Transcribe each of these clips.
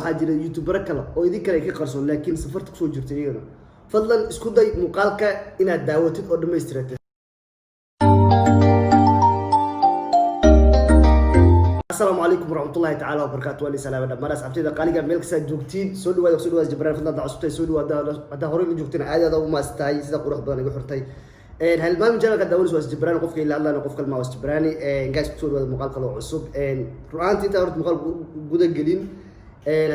Waxaa jira youtubero kale oo idin kale ay ka qarsoon, laakiin safarta kusoo jirta iyagana. Fadlan isku day muuqaalka inaad daawatid oo dhammaystiratid. Asalaamu calaykum waraxmatullahi tacaala wabarakaatu. Waa salaama dhammaan asxaabtayda qaaliga meel kastaa joogtiin. Soo dhawaada, soo dhawaada. Jibraan, fadlan haddaa cusubtahay soo dhawaada, haddaa horey la joogteen aad aad ugu maastahay sida qurux badan igu xurtay. Halmaamin channelka daawanaysa waa Jibraan, qofka ila hadlaana qof kalma waa Jibraani. Guys, kusoo dhawaada muuqaal kale oo cusub. Run ahaantii, intaan horta muuqaal guda gelin,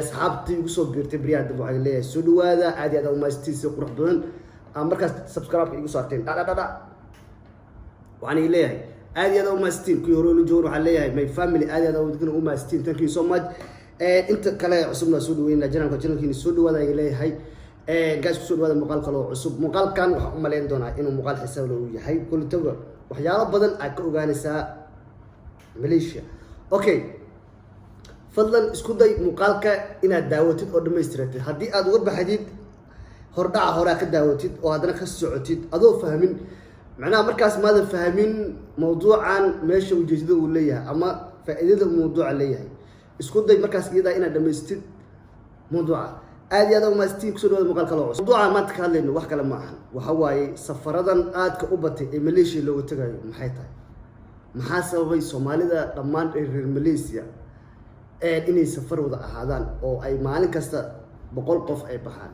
asxaabtii igu soo biirtay baryaha dambe waxaan leeyahay soo dhawaada, aad iyo aad ugu maastiin sida qurux badan aan markaas subscribe-ka igu saarteen dhadhadhadha. Waxaan idin leeyahay aad iyo aad u mahadsantiin. Kuwii hore ula joogan waxaan leeyahay my family, aad iyo aad idin u mahadsantiin, thank you so much. Inta kale cusubna soo dhaweynaa channelka, channelkiina soo dhawaada ayaan leeyahay. Guys, kusoo dhawaada muuqaal kale oo cusub. Muuqaalkan waxaan u malayn doonaa inuu muuqaal xisaab leh uu yahay. Kulitaba waxyaalo badan aad ka ogaanaysaa Malaysia. Okay, fadlan isku day muuqaalka inaad daawatid oo dhammaystiratid. Haddii aad uga baxdid hordhaca horaa ka daawatid oo haddana ka socotid adoo fahmin, macnaha markaas maadan fahmin mawduucan meesha ujeedada uu leeyahay ama faa'iidada mawduuca leeyahay. Isku day markaas iyadaa inaad dhamaystid mawduuca. Aad iyo aad umahadsantiin. Kusoo dhawaada muuqaal kale oo cusub. Mawduuca maanta ka hadlayno wax kale ma ahan, waxa waaye safaradan aadka u batay ee Malaysia looga tagayo maxay tahay? Maxaa sababay Soomaalida dhammaan ee reer Malaysia inay safar wada ahaadaan oo ay maalin kasta 100 qof ay baxaan?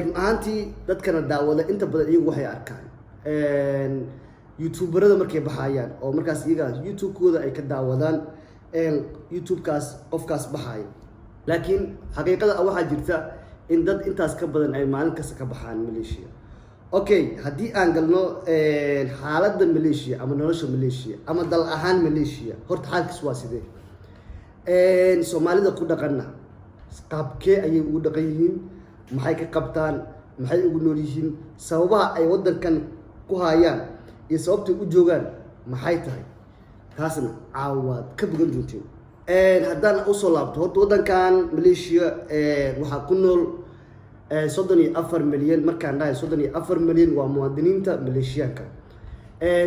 Run ahaantii, dadkana daawada inta badan iyagu waxay arkaan youtuberada markay baxayaan oo markaas iyaga YouTube-kooda ay ka daawadaan YouTube-kaas qofkaas baxayo, laakiin xaqiiqada waxaa jirta in dad intaas ka badan ay maalin kasta ka baxaan Malaysia. Okay, haddii aan galno xaaladda Malaysia ama nolosha Malaysia ama dal ahaan Malaysia, horta xaalkiis waa sidee? Soomaalida ku dhaqanna qaabkee ayay ugu dhaqan yihiin? Maxay ka qabtaan? Maxay ugu nool yihiin? Sababaha ay waddankan ku hayaan iyo sababtay u joogaan maxay tahay? Taasna caawaad ka bogan doonteen. Haddaan usoo laabto, horta waddankan Malaysia waxaa ku nool 34 milyan. Markaan dhahay 34 milyan, waa muwaadiniinta Maleeshiyaanka.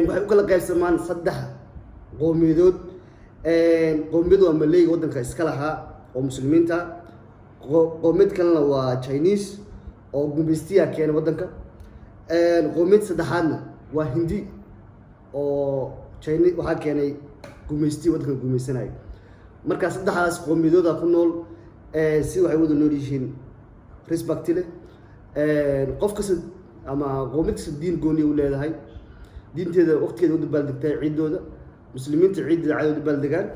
Waxay u kala qaybsamaan saddex qowmiyadood. Qowmiyad waa Maleyga waddanka iska lahaa oo Muslimiinta. Qowmiyad kalena waa Chinese oo gumaystiya keenay waddanka. Qowmiyad saddexaadna waa Hindi oo Chine waxaa keenay gumaystiya waddanka gumaysanaya. Marka saddexdaas qowmiyadooda ku nool si waxay wada nool yihiin respect leh. Qof kasta ama qowmiyad kasta diin gooniya u leedahay, diinteeda waqtigeeda u dabaaldegtay ciiddooda. Muslimiinta ciidda caadi u dabaaldegaan,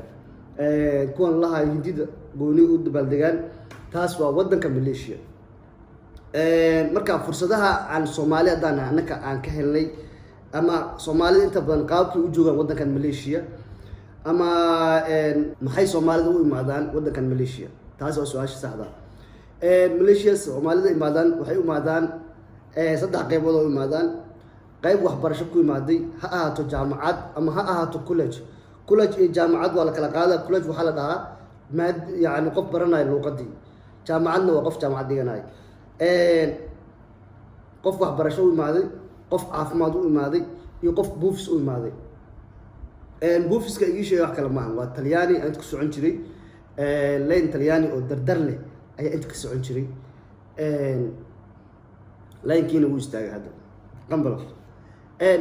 kuwan laha Hindida gooni u dabaaldegaan. Taas waa waddanka Malaysia. Marka fursadaha aan Soomaali haddaan annaka aan ka helnay ama Soomaalida inta badan qaabkay u joogaan waddankan Malaysia ama maxay Soomaalida u imaadaan waddankan Malaysia, taas waa su-aasha saxda. Malaysia Soomaalida imaadaan waxay u imaadaan saddex qeybood oo imaadaan. Qayb waxbarasho ku imaaday, ha ahaato jaamacad ama ha ahaato college. College iyo jaamacad waa la kala qaada. College waxaa la dhahaa maad yani qof baranayo luuqadii, jaamacadna waa qof jaamacad dhiganayo. Qof waxbarasho u imaaday, qof caafimaad u imaaday iyo qof buufis u imaaday. Buufiska igii sheegay wax kale maaha, waa Talyaani aan inta ku socon jiray. Line Talyaani oo dardar leh ayaa inta ka socon jiray, linekiina wuu istaagay hadda qambalaf.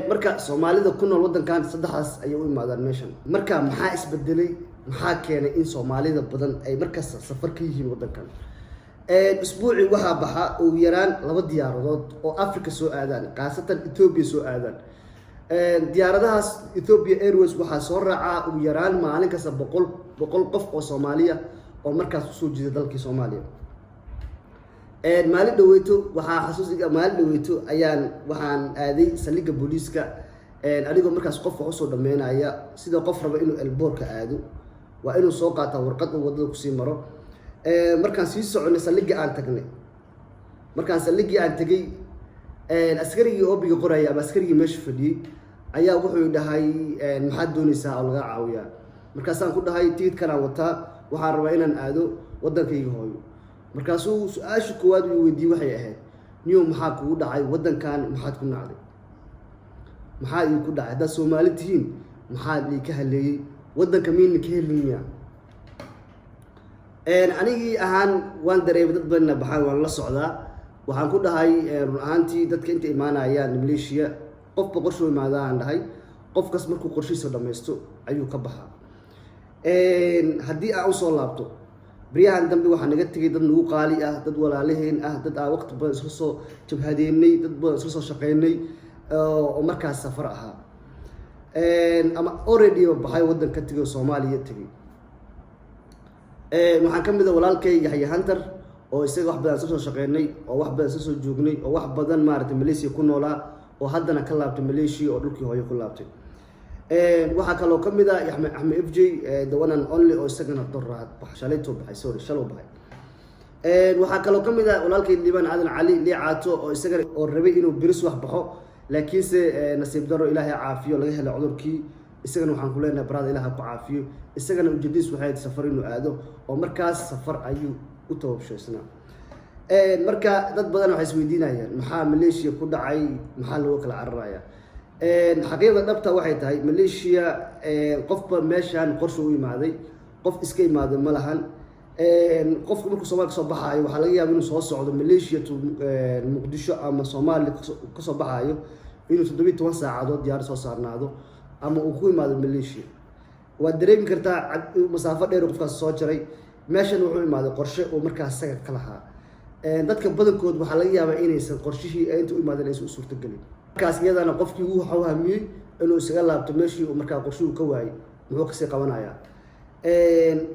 Marka Soomaalida ku nool waddankan saddexdaas ayay u imaadaan meeshan. Marka maxaa isbedelay? Maxaa keenay in Soomaalida badan ay markasta safar ka yihiin waddankan? Isbuucii waxaa baxa ugu yaraan laba diyaaradood oo Africa soo aadaan, khaasatan Ethiopia soo aadaan. Diyaaradahaas Ethiopia Airways waxaa soo raacaa ugu yaraan maalin kasta 100 qof oo Soomaaliya oo markaas usoo jeeda dalkii Soomaaliya. Maalin dhaweyto waxaa xasuusiga, maalin dhaweyto ayaan waxaan aaday saldhigga booliiska, anigoo markaas qof wax usoo dhameynaya. Sida qof raba inuu airportka aado, waa inuu soo qaataa warqad uu waddada kusii maro. Markaan sii soconay saldhigga aan tagnay, markaan saldhiggii aan tegey, askarigii oobiga qoraya ama askarigii meesha fadhiyey ayaa wuxuu dhahay, "Maxaad dooneysaa oo laga caawiyaa?" Markaasaan ku dhahay, "Tigidkanaan wataa, waxaan rabaa inaan aado waddankayga hooyo." Markaasuu su-aasha koowaad uu weydiiyey waxay ahayd, "Niyow, maxaa kugu dhacay waddankan? Maxaad ku nacday?" "Maxaa ii ku dhacay? Haddaad Soomaali tihiin, maxaa ii ka haleeyey waddanka? Miyna ka helin miya?" Anigii ahaan waan dareemay dad badanna baxaan, waan la socdaa. Waxaan ku dhahay, run ahaantii, dadka inta imaanayaan Malaysia, qofba qorshuu imaadaa aan dhahay. Qofkas markuu qorshihiisa dhammaysto ayuu ka baxaa. Haddii aan usoo laabto, baryahan dambe waxaa naga tegay dad nagu qaali ah, dad walaalaheen ah, dad aan waqti badan isla soo jabhadeynay, dad badan isla soo shaqeynay, oo markaas safar ahaa ama already baxay, waddan ka tegay oo Soomaaliya tegay. Waxaan ka mid a walaalkay Yaxya Hunter, oo isaga wax badan isla soo shaqeynay, oo wax badan isla soo joognay, oo wax badan maaragtay Malaysia ku noolaa, oo haddana ka laabtay Malaysia oo dhulkii hooyo ku laabtay. Waxaa kaloo ka mid ah Axmed, Axmed FJ, the one and only, oo isagana doraad bax, shalaytuu baxay, sorry, shalow baxay. Waxaa kaloo ka mid ah walaalkay Liibaan Aadan Cali Liicaato, oo isagana oo rabay inuu beris wax baxo, laakiinse nasiib daro, Ilaahay caafiyo, laga helay cudurkii. Isagana waxaan ku leenahay, brother, Ilaah ku caafiyo. Isagana ujeedadiis waxay ahayd safar inuu aado, oo markaas safar ayuu u tababshaysnaa. Marka dad badan waxay isweydiinayaan, maxaa Malaysia ku dhacay? Maxaa looga kala cararaya? Xaqiiqda dhabta waxay tahay, Malaysia qofba meeshaan qorsha u imaaday, qof iska imaaday ma lahan. Qofku markuu Somalia kasoo baxaayo, waxaa laga yaaba inuu soo socdo Malaysia to Muqdisho ama Soomaaliya kasoo baxaayo, inuu 17 saacadood diyaar soo saarnaado ama uu ku imaado Malaysia. Waad dareemi kartaa masaafo dheer qofkaas soo jaray. Meeshan wuxuu imaaday qorshe uu markaas isaga ka lahaa. Dadka badankood waxaa laga yaabaa inaysan qorshihii ay inta u imaadeen aysan u suurtagelin. Markaas iyadana qofkii wuxuu hamiyey inuu isaga laabto meeshii uu markaa qorshihii ka waayey, muxuu kasii qabanayaa?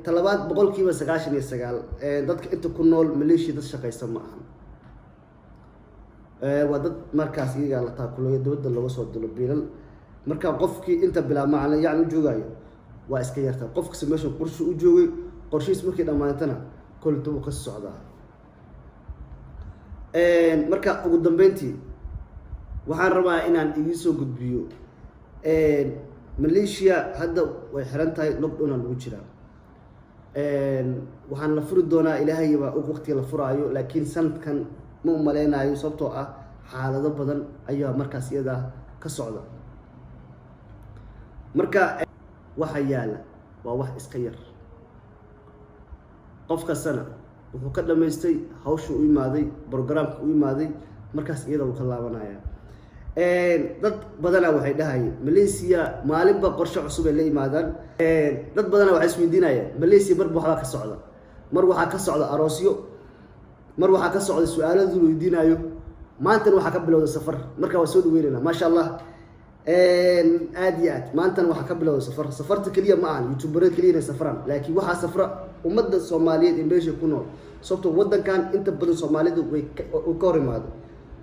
Talabaad, 99% dadka inta ku nool Malaysia dad shaqaysa ma ahan. Waa dad markaas iyagaa la taakulayo, dibadda looga soo dilo biilal. Marka qofkii inta bilaa macna yacni u joogayo waa iska yartaa. Qof kasta meesha qorshu u joogay, qorshihiis markii dhammaantana kolta wuu ka socdaa. Marka ugu dambeyntii waxaan rabaa inaan idiin soo gudbiyo, Malaysia hadda way xiran tahay, lockdown lagu jiraa. Waxaan la furi doonaa, Ilaahay baa og waqtiga la furaayo, laakiin sanadkan ma umaleynayo, sababtoo ah xaalado badan ayaa markaas iyadaa ka socda. Marka waxa yaala waa wax iska yar. Qof kastana wuxuu ka dhamaystay hawsha u imaaday, programka u imaaday, markaas iyada uu ka laabanaya. Dad badanaa waxay dhahayeen Malaysia maalinba qorshe cusub ay la yimaadaan. Dad badanaa waxay isweydiinayaan, Malaysia marba waxbaa ka socda, mar waxaa ka socda aroosyo, mar waxaa ka socda su-aaladu la weydiinayo, maantana waxaa ka bilowda safar. Marka waa soo dhaweynayna, maasha Allah, aad iyo aad. Maantana waxaa ka bilowda safar. Safarta keliya ma ahan youtuberada keliya inay safraan, laakiin waxaa safra ummadda Soomaaliyeed ee meesha ku nool, sababtoo waddankan inta badan Soomaalidu way ka hor imaado.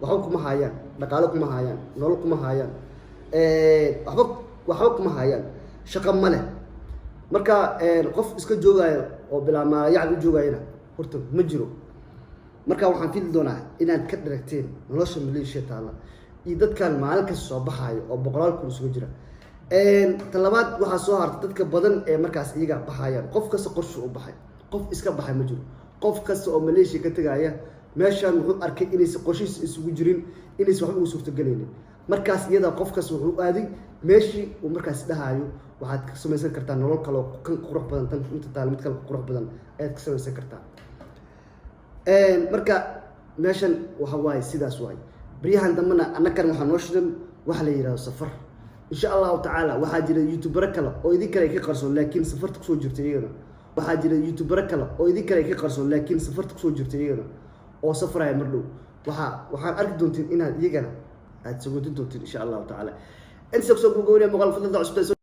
Waxba kuma hayaan, dhaqaalo kuma hayaan, nolol kuma hayaan, waxba kuma hayaan, shaqo ma leh. Marka qof iska joogayo oo bilaa yacni u joogayana horta ma jiro. Marka waxaan fili doonaa inaad ka dharagteen nolosha Maleeshiya taalla iyo dadkan maalin kasta soo baxaayo oo boqolaal kun isugu jira. Talabaad, waxaa soo hartay dadka badan ee markaas iyaga baxayaan. Qof kasta qorshu u baxay, qof iska baxay ma jiro. Qof kasta oo Maleeshiya ka tegaya meeshan wuxuu arkay inaysan qorshihiisa isugu jirin, inaysan waxba ugu suurtagelaynin. Markaas iyada qof kasta wuxuu aaday meeshii uu markaas dhahayo waxaad ka samaysan kartaa nolol kaloo kan qurux badan, tan inta taal mid kale qurux badan ayaad ka samaysan kartaa. Marka meeshan waxa waaye sidaas waay. Baryahan dambena annakan waxaa noo shidan waxa la yihahdo safar, insha Allahu tacaala. Waxaa jira youtubero kale oo idin kale ay ka qarsoon, laakiin safarta kusoo jirta iyagana. Waxaa jira youtubero kale oo idin kale ay ka qarsoon, laakiin safarta kusoo jirta iyagana, oo safraya mar dhow. Waxaan arki doontiin inaad iyagana aada sagoodin doontiin, insha Allahu tacaala. Inta soo gogowniya muuqaal, fadlan cusubta.